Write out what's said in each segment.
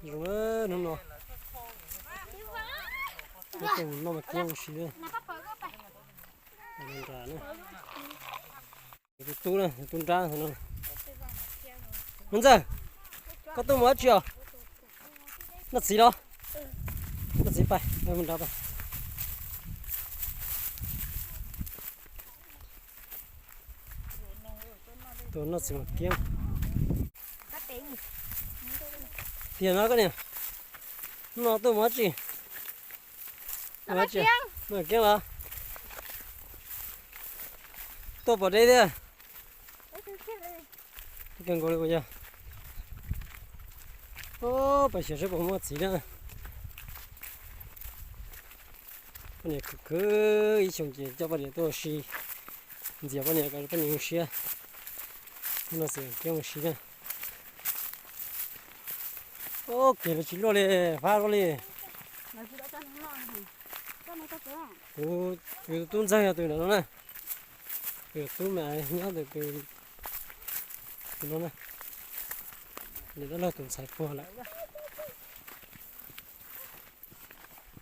Zoo na, hnub no tuaj mus noj mas kiab ua si na. Nram na. Tus tub na, tus tub nrab no. Mus Ntxawg, koj tuaj mus dab tsi os? Noj txiv los? Noj txiv pais, mus nrad pais. Tuaj noj txiv mas kiab. Tiag no koj niam, hnub no tuaj mus dab tsi? Mus dab tsi? Noj kiab los? Tuaj pom deb thiab. Kawg nkaus li puas yog? Pais xyuas seb puas muaj txiv na. Poj niam khwv khwv ib xyoos ces coj poj niam tuaj ua si, ntxias poj niam kom poj niam zoo siab. Hnub no txiv kiab ua si na. Ub, kev los tsis luaj li, fab luaj li. Kuv, kuv tus tub Ntxawg yog tus ntawm no na. Kuv tus tub mas nyob ntawm tus, tus no na. Niam dab laug tus ntxhais puag lawm.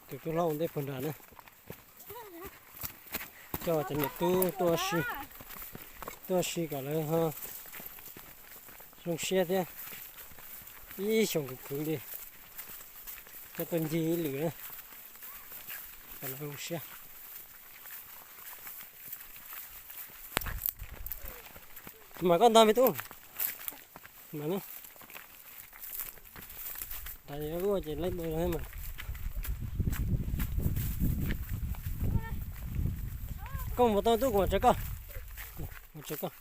Tus tub hlob ua ntej puag nrad na. Coj cov niam tub tuaj ua si, tuaj ua si kom lawv ho zoo siab thiab. Ib xyoos khwv khwv li, coj tuaj ncig ib lwm na, kom lawv zoo siab. Mas koj ntog me tub. Mas ne, nrad yuav luaj ces laib mus mas. Koj mus tau tub, kuv mam tsav koj. Kuv tsav koj.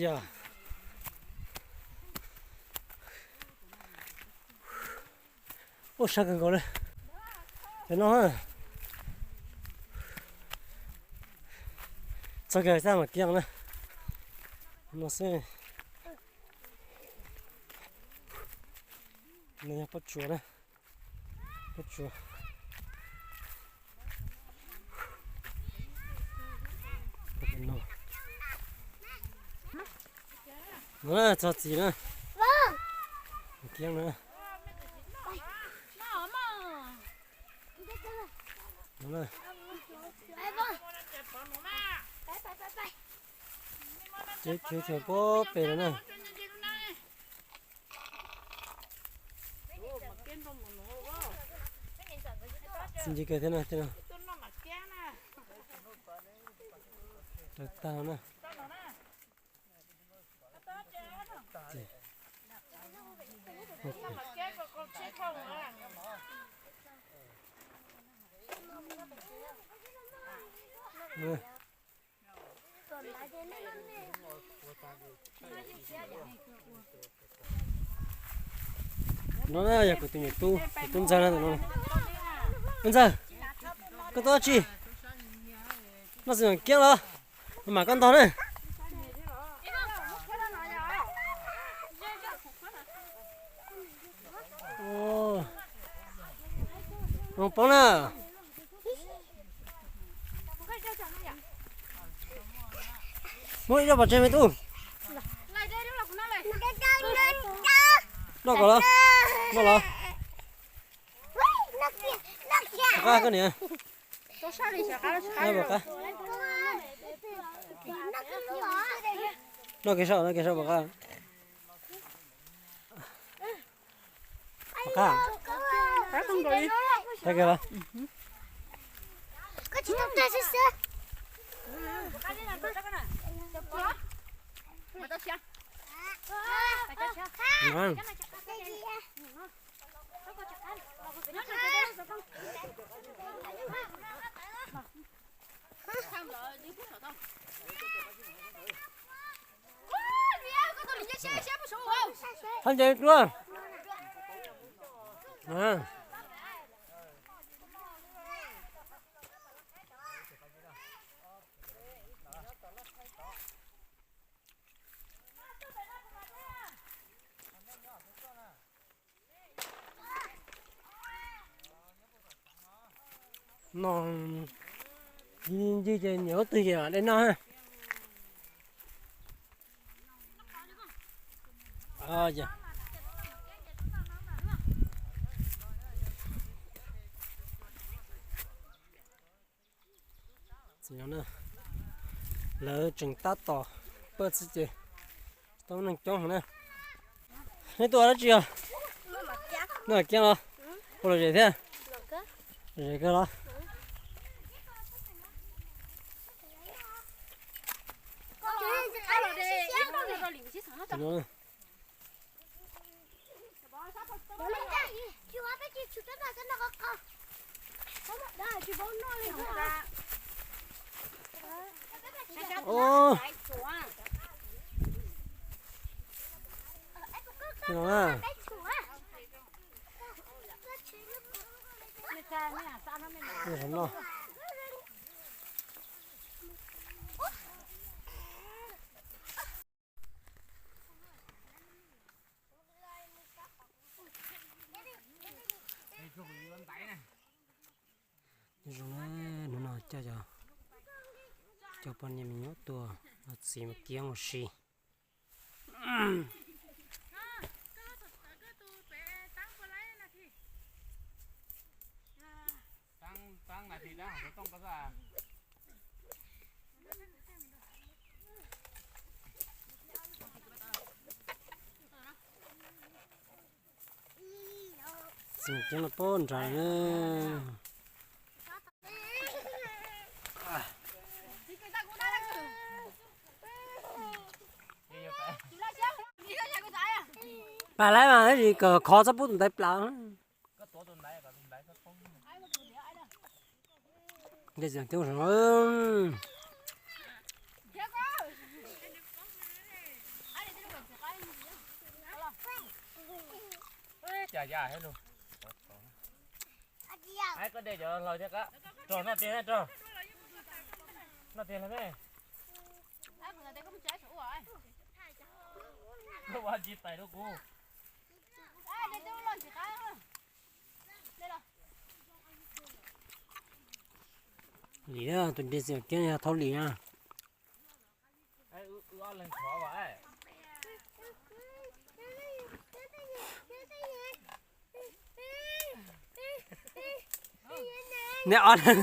Yog. Ua sab kawg nkaus li. Cov no, txog kiag xab mam kiag na. No xwb. No yog pob tsuas na. Pob tsuas. No na, txog txiv na. Kiag na. No na. Ces chaw pob pem lawm na. Txiv ntsis kawg thiab na, tej no. Raws tag na. No na yog kuv tus me tub, kuv tub Ntxawg na, tus no. Ntxawg, koj tuaj dab tsi? Noj txiv mam kiab los? Mam koj ntog na. Zoo poob na. Muab ib zaug pov tseg me tub. Noj kom los, noj los. Pom qab koj niam. Pom qab. Noj kev saib, noj kev saib pom qab. Pom qab. Saib kiag los. Thab nce dua. No ncig ces nyiam lub twg ces mam de noj. Os, lawv tseem tab tom paj xwb ces tau neeg coob heev na. Nej tuaj dab tsi os? Noj kiab los? Ua lom zem thiab? Zem kawg los? Ub, no na. Zoo na, hnub no coj cov poj niam me nyuam tuaj ua txiv mus kiab ua si. Txiv mus kiab los poob nrad na. Pab laib mas tab sis kawm khov txhob pub tus ntaiv plaws. Dej txias kiab. Cas ya he lug. Koj de cov hlaws thiab qab. Rog noj tiag, rog noj tiag hlaws me. Koj ua tsis tais rau kuv. Lim, tus dej txias kiab yog Thaub Lim na. Neb ob leeg.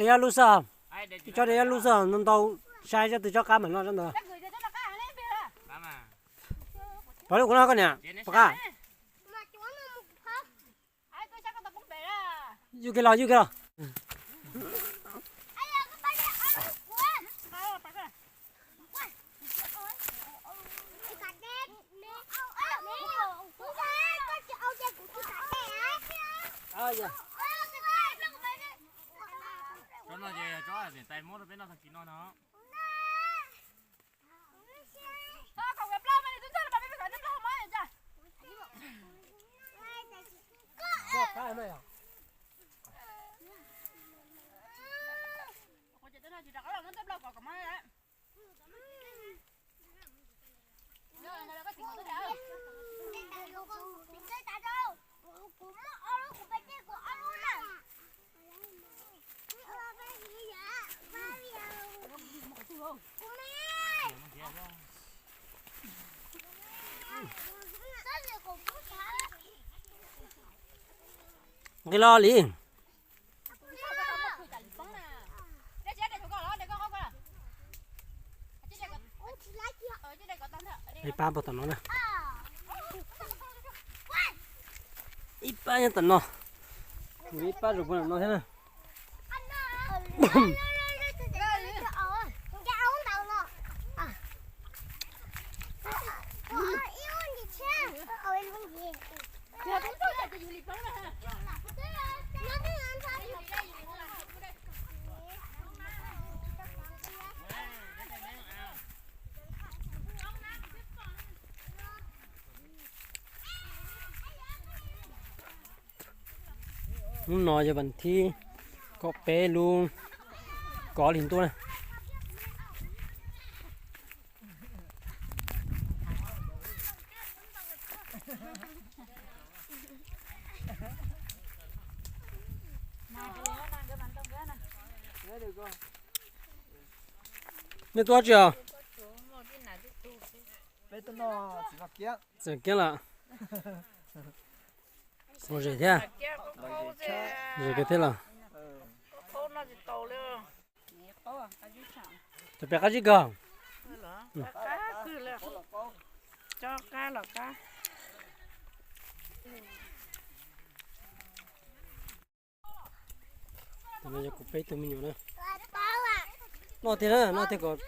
Dej yab lub xwb, tsis tsob dej yab lub xwb, ntau ntau, saib seb twg tsob qab mam noj sab ntawd. Pov lub kuv noj koj niam, pov qab. Yug kiag los, yug kiag los. Tsob no ces tsob niam tais muab rau peb noj tag kis no no. Nqis los Lis. Ib pab puag tom no na. Ib pab nyob tom no. Ib pab zoo puag tom no thiab na. Hnub no yog vas thib kaum peb lub kaum ob hlis ntuj na. Nej tuaj tsi os? Txawm kiab lawm. Ua zem thiab. Zem kawg thiab los. Cov pem qab zib kawg. Tus no yog kuv peb tug me nyuam na. Noj tiag na, noj tiag kom,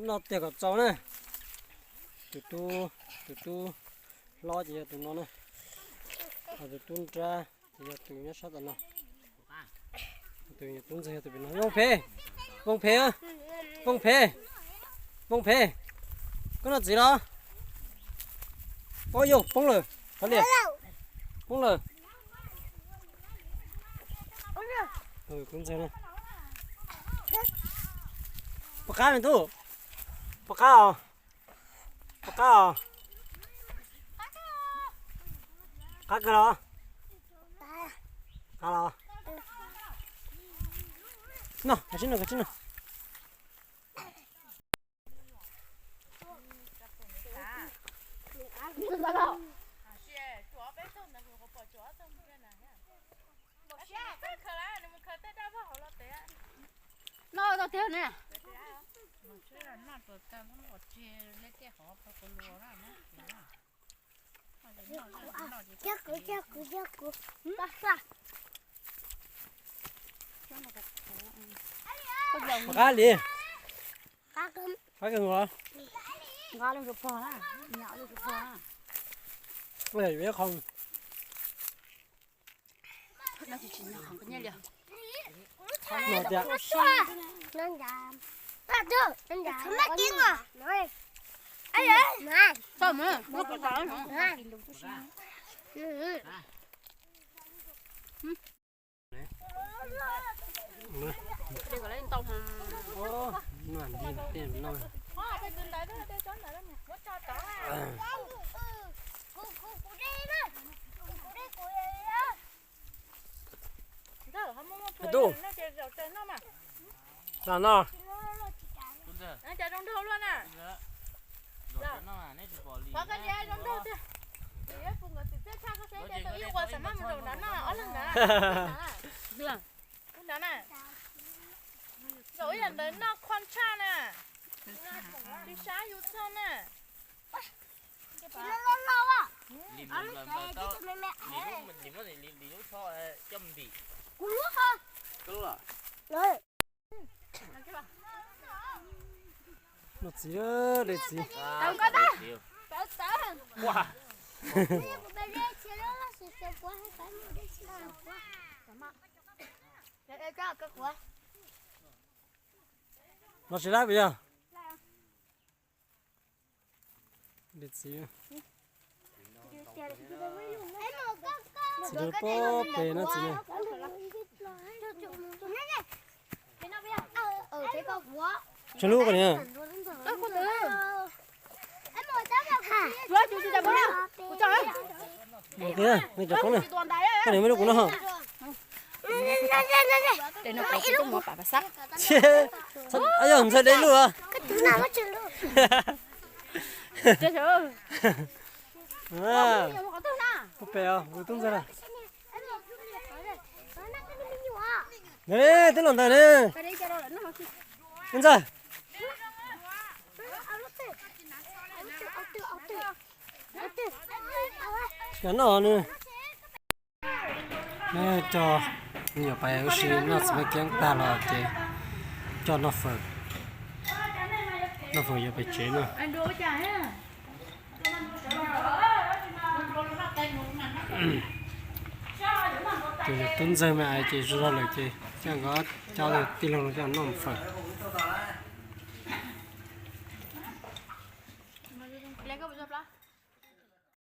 noj tiag kom txaus na. Tus tub, tus tub hlob ces yog tus no na. Ho tus tub nrab ces yog tus nyob sab tom no. Tus tub ntxawg yog tus pem no. Vooj Phem, Vooj Phem, Vooj Phem, Vooj Phem, koj noj txiv los? Ua yog poob lawm, kav liam, poob lawm. Tub ntxawg na. Puas qab me tub? Puas qab os? Puas qab os? Qab kawg los? Qab los? No, koj tsis no, koj tsis no. No tau tiag ne. Cog kuv, cog kuv, cog kuv. Qab li. Qab kawg os. Qhov no tias Tus, los no. Zaum ib yam ntawd noj qhua tshaj na, tsis sab yus txog na. Noj txiv, de txiv. Los tsis lab puas yog? De txiv. Txiv rau pob pem no txiv ne. Tsawg lub koj niam? Mus kiag, nej cov poob na. Koj niam muaj lub kuv noj. Yog ntxhais de lub as. Pob pem os, kuv tub ntxawg na. Ne, twb los ntawd ne. Ntxawg. Cov noj nws. Coj me nyuam pais ua si noj txiv maj kiab tag los ces coj noj fawm, noj fawm yuav pem tsev no. Tus yog tub ntxawg me ais ces zoo zoo lawm ces coj nkawd coj tij laug los coj noj fawm.